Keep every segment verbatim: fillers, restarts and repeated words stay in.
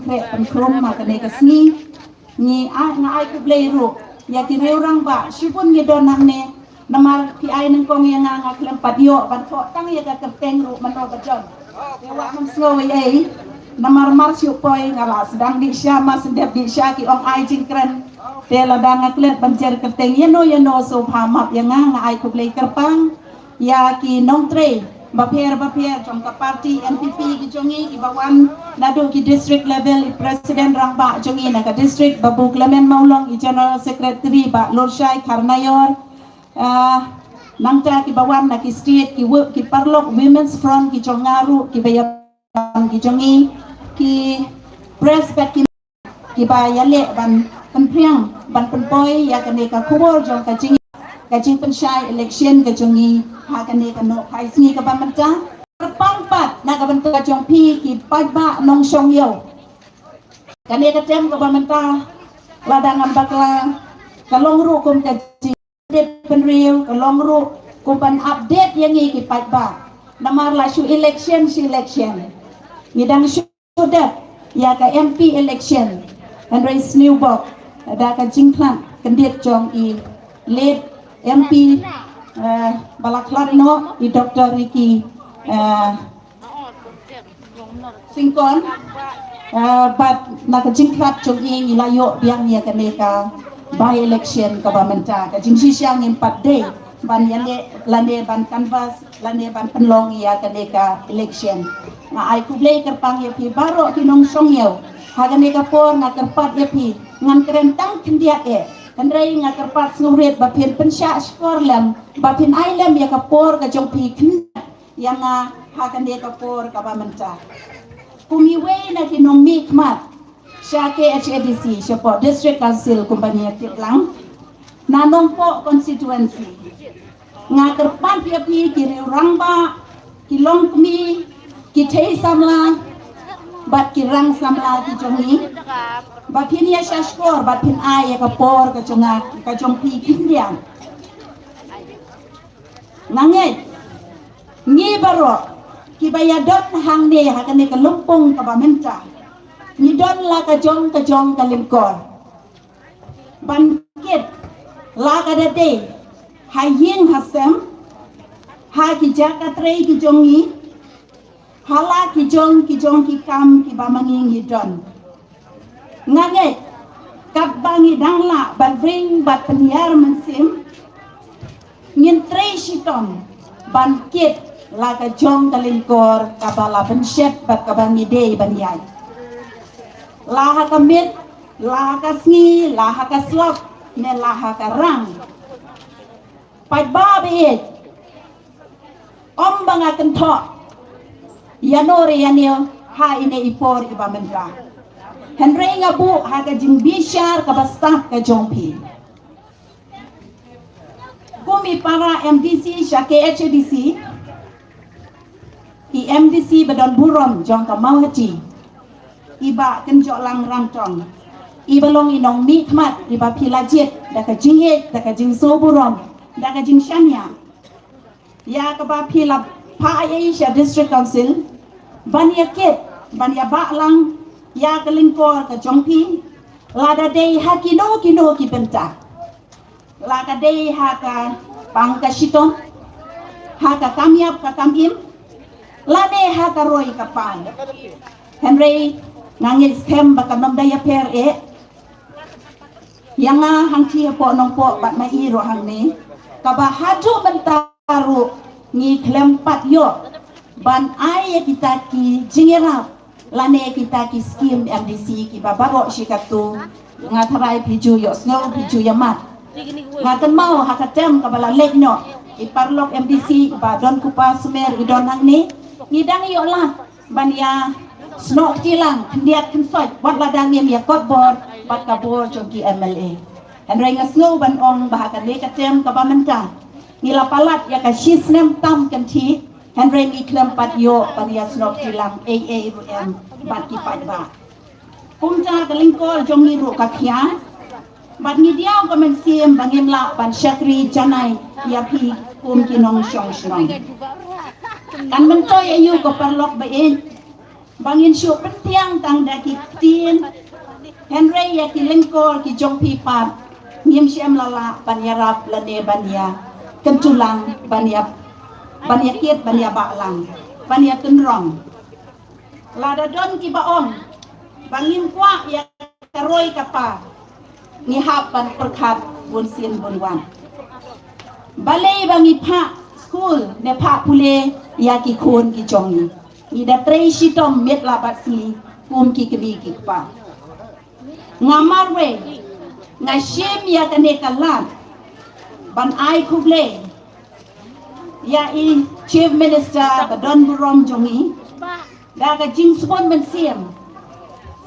Pynkhrum ma kane ka sngi. Ngi ai, nga ai khublei ruh ïa ki riew rangbah, shibun ngi don hangne. Namar phi ai nyngkong ïa nga, nga khlem pat ïoh ban thoh tang ïa ka kyrteng ruh mynno ba jon. Te wat nym sngew ei ei. Namar mar shu poi nga la sdang dih sha, mar shu dep dih sha ki ong ai jingkren. Te lada nga klet ban jer kyrteng ïano ïano, sngewbha map ïa nga. Nga ai khublei kyrpang ïa ki nongtrei bapher bapher jong ka party N P P ki jong ngi kiba wan naduh ki district level, i president rangbah jong ngi na ka district Babu Clement Mawlong, i general secretary Bah Lurshai Kharnaior, ah, nangta kiba wan na ki state, ki wo-, ki paralok Women's Front ki jong nga ruh, kiba ïa ki jong ngi, ki press bad ki, kiba ïaleh ban pynphriang, ban pynpoi ïa kane ka khubor jong ka jing, ka jingpynshai election ka jong ngi ha kane ka nohphai sngi kaba mynta. Kyrpang pat na ka bynta jong phi ki paidbah nongshong ïew. Kane ka term kaba mynta, lada ngam bakla, ka long ruh kum ka jing update pynriew, ka long ruh kum ban update ïa ngi ki paidbah. Namar la shu election shi election, ngi dang shu dep ïa ka M P election. Hynrei sniewbok da ka jingkhlad kyndit jong i late M P, eh, ba la khlad noh, i Doctor Ricky, eh, Syngkon, eh, bad na ka jingkhlad jong i ngi la ïoh biang ïa kane ka by election kaba mynta. Ka jingshisha ngim pat dei ban ïaleh lane ban canvass lane ban pynlong ïa kane ka election. Nga ai khublei kyrpang ïa phi baroh ki nongshong ïew. Ha kane ka por nga kyrpad ïa phi, ngan kren tang khyndiat eh, hynrei nga kyrpad sngewrit ba phin pynshah shkor lem, ba phin ai lem ïa ka por ka jong phi khyndiat ïa nga ha kane ka por kaba mynta. Kum iwei na ki nongmihkhmat sha K H A D C, shapoh District Council kumba ngi ïatip lang, na Nongpoh constituency, nga kyrpad ïa phi ki riew rangbah, ki longkmie, ki thei samla bad ki rang samla ki jong ngi, ba phin ïa shah shkor bad phin ai ïa ka por ka jong nga, ka jong phi khyndiat. Nga ngeit ngi baroh kiba ïa don hangne ha kane ka lympung kaba mynta, ngi don la ka jong ka jong ka lyngkor ban kit, la ka da dei ha ïing ha sem, ha ki jaka trei ki jong ngi, ha la ki jong ki jong ki kam kiba ma ngi ngi don. Nga ngeit katba ngi dang lah ban ring bad pynïar mynsiem, ngin trei shitom ban kit la ka jong ka lyngkor kaba la pynshet bad kaba ngi dei ban ïaid. La ha ka miet, la ha ka sngi, la ha ka slap, ne la ha ka rang. Paidbah ba ïeit, ym ba nga kynthoh ïano re ïano ha ine i por iba mynta. Hynrei nga buh ha ka jingbishar kaba stad ka jong phi. Kum i para M D C sha K H A D C, i M D C ba don burom jong ka Mawhati, i Bah Kynjohlang Rangtong, iba long i nongmihkhmat iba phi la jied da ka jingïeit, da ka jingsngew burom, da ka jingshaniah. Ïa kaba phi la phah ei ei sha District Council ban ïa kit, ban ïa bah lang ïa ka lyngkor ka jong phi, lada dei ha kino kino ki bynta. La ka dei ha ka pang ka shitom, ha ka kam ïap ka kam im, lane ha ka roi ka par. Hynrei nga ngeit skhem ba kan ym da ïapher eh ïa nga hangtei hapoh Nongpoh bad ma i ruh hangne, kaba haduh mynta ruh ngi khlem pat ïoh ban ai ïa kita ki jingïarap lane kita ki skim M D C kiba baroh shi katto. Nga tharai phi ju ïohsngew, phi ju ïa mad. Nga kynmaw ha ka term kaba la leit noh, i paralok M D C ba don kupa smer i don hangne, ngi dang ïoh lad ban ïa snoh kti lang khyndiat khynsoit wat la dang ngim ïa kot bor bad ka bor jong ki M L A. Hynrei nga sngew ban ong ba ha kane ka term kaba mynta ngi la palat ïa ka shi snem tam kynthih, hynrei ngi khlem pat ïoh ban ïa snoh kti lang ei ei ruh em bad ki paidbah. Kumta ka lyngkor jong ngi ruh ka khia, bad ngi diaw ka mynsiem ba ngim lah ban shakri janai ïa phi kum ki nongshong shnong. Kan myntoi aïu ko paralok ba ïeit, ba ngin shu pyntiang tang da ki ktien, hynrei ïa ki lyngkor ki jong phi pat ngim shym la lah ban ïarap lane ban ïa kyntulang, ban ïa, ban ïa kit, ban ïa bah lang, ban ïa kynrong. Lada don kiba ong ba ngim kwah ïa ka roi ka par, ngi hap ban pyrkhat bun sien bun wan. Balei ba ngi phah skul ne phah pule ïa ki khun ki jong ngi? Ngi da trei shitom miet la bad sngi kum ki kmie ki kpa. Nga marwei, nga shim ïa kane ka lad ban ai khublei ïa i Chief Minister ba don burom jong ngi da ka jingsbun mynsiem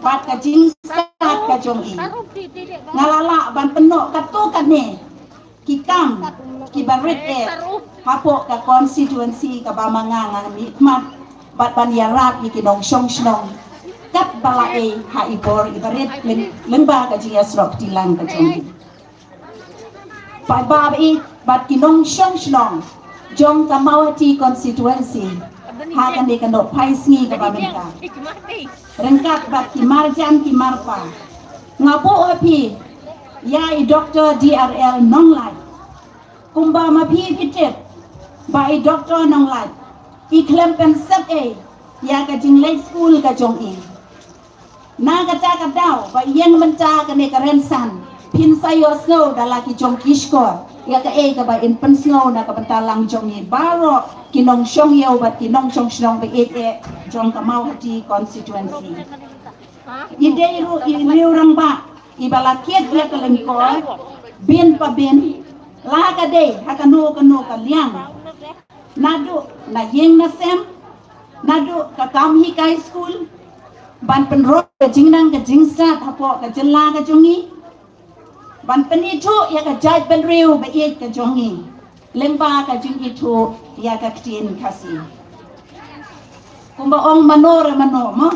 bad ka jingstad ka jong i. Nga la lah ban pynnoh katto katne ki kam kiba rit eh hapoh ka constituency kaba ma nga nga mihkhmat bad ban ïarap ïa ki nongshong shnong katba la ei ha i por iba rit lyng-, lyngba ka jingïasnoh kti lang ka jong i. Paidbah baieit bad ki nongshong shnong jong ka Mawhati constituency ha kane ka nohphai sngi kaba mynta, ryngkat bad ki marjan ki marpa, nga buh ha phi ïa i Doctor D R L Nonglait. Kumba ma phi phi tip ba i Doctor Nonglait i khlem pynsep ei ïa ka jingleit skul ka jong i. Na kata ka daw ba ïeng mynta kane ka rynsan, phin sa ïohsngew da la ki jong ki shkor ïa kaei kaba in pynsngew na ka bynta lang jong ngi baroh ki nongshong ïew bad ki nongshong shnong baieit eh jong ka Mawhati constituency. I dei ruh i riew rangbah iba la kit ïa ka lyngkor bin pa bin, la ka dei ha kano kano ka liang, naduh na ïing na sem, naduh ka kam hikai skul, ban pynroi ka jingnang ka jingstad hapoh ka jylla ka jong ngi, ban pynithuh ïa ka jaitbynriew baieit ka jong ngi lyngba ka jingithuh ïa ka ktien Khasi. Kumba ong mano re mano mo,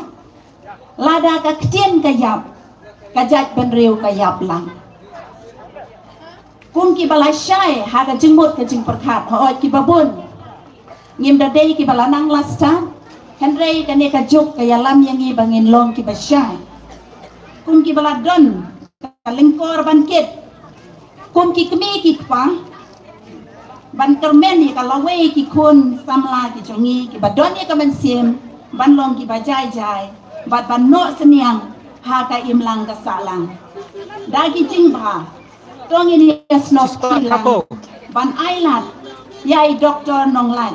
lada ka ktien ka ïap, ka jaitbynriew ka ïap lang. Kum kiba la shai ha ka jingmut ka jingpyrkhat, hooid kiba bun ngim da dei kiba la nang la stad, hynrei kane ka juk ka ïalam ïa ngi ba ngin long kiba shai. Kum kiba la don ka lyngkor ban kit kum ki kmie ki kpa, ban kyrmen ïa ka lawei ki khun samla ki jong ngi kiba don ïa ka mynsiem ban long kiba jai jai bad ban noh synñiang ha ka imlang ka sahlang da ki jingbha. To ngin ïasnoh kti lang ban ai lad ïa i Doctor Nonglait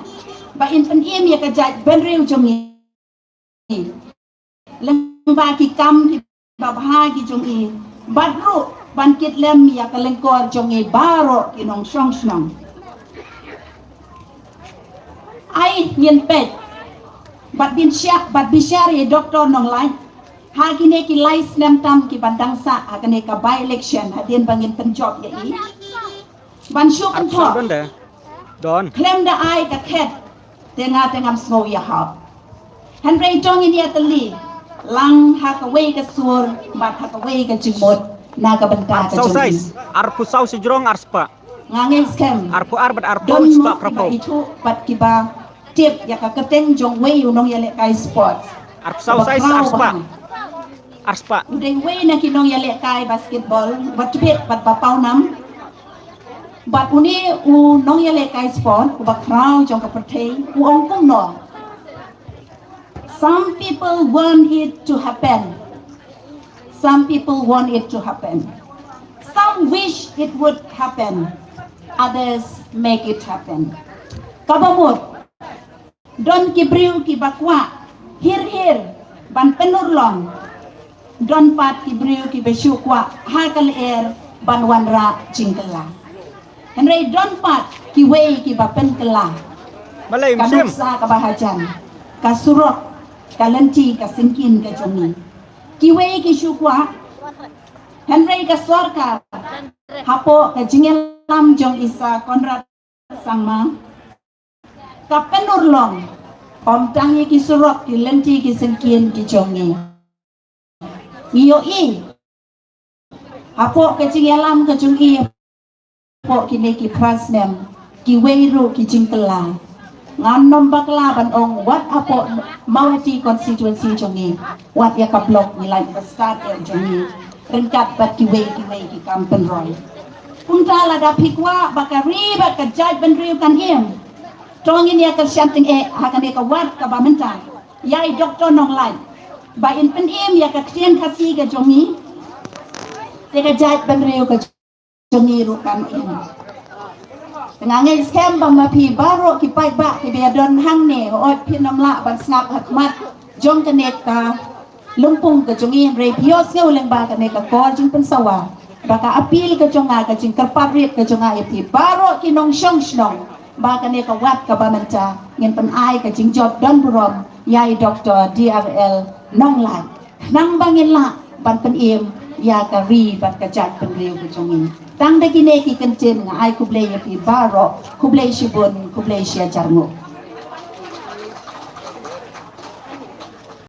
ba in pynim ïa ka jaitbynriew jong ngi lyngba ki kam kiba bha ki jong i, bad ruh ban kit lem ïa ka lyngkor jong i baroh ki nongshong shnong. Ai ngin peit bad bishar, bad bishar ïa i Doctor Nonglait ha kine ki lai snem tam kiban dang sah ha kane ka by election hadien ba ngin pynjop ïa i. Ban shu kynthoh. Don. Khlem da ai ka khet te nga te ngam sngew ïahap. Hynrei to ngin ïatylli lang ha kawei ka sur bad ha kawei ka jingmut na ka bynta ka jong ngi. Arphew saw shi jrong ar spah. Nga ngeit skhem. Arphew ar bad arphew spah. Don mo kiba ithuh bad kiba tip ïa ka kyrteng jong wei u nongïalehkai sport. Arphew saw shi ar spah. Ar spah. U dei wei na ki nongïalehkai basketball uba tbit bad ba pawnam. Bad une u nongïalehkai sport uba khraw jong ka pyrthei u ong kumno: Some people want it to happen. Some people want it to happen. Some wish it would happen. Others make it happen. Kaba mut, don ki briew kiba kwah hir hir ban pynurlong. Don pat ki briew kiba shu kwah ha ka lyer ban wanrah jingkylla. Hynrei don pat kiwei kiba pynkylla. Balei ka nuksa kaba hajan, ka surok, ka lynti, ka syngkien ka jong ngi. Kiwei ki shu kwah. Hynrei ka sorkar hapoh ka jingïalam jong i Sir Conrad Sangma ka pynurlong ym tang ïa ki surok, ki lynti, ki syngkien ki jong ngi. Ngi ïohi hapoh ka jingïalam ka jong i hapoh kine ki phra snem, kiwei ruh ki jingkylla. Ngan nym bakla ban ong wat hapoh Mawhati constituency jong ngi, wat ïa ka block ngi lait ba stad ïa jong ngi ryngkat bad kiwei kiwei ki kam pynroi. Kumta lada phi kwah ba ka ri bad ka jaitbynriew kan im, to ngin ïa kyrshan tyngeh ha kane ka wad kaba mynta ïa i Doctor Nonglait ba in pynim ïa ka ktien Khasi ka jong ngi. Te ka jaitbynriew ka jong ngi ruh kan im. Te nga ngeit skhem ba ma phi baroh ki paidbah kiba ïadon hangne, hooid phin nym lah ban sngap ha khmat jong kane ka lympung ka jong ngi, hynrei phi ïohsngew lyngba kane ka kor jingpynsawa ba ka appeal ka jong nga, ka jingkyrpad rit ka jong nga ïa phi baroh ki nongshong shnong, ba kane ka wad kaba mynta ngin pynai ka jingjop don burom ïa i Doctor D R L Nonglait, khnang ba ngin lah ban pynim ïa ka ri bad ka jaitbynriew ka jong ngi. Tang da kine ki kyntien nga ai khublei ïa phi baroh, khublei shibun, khublei shihajar nguh.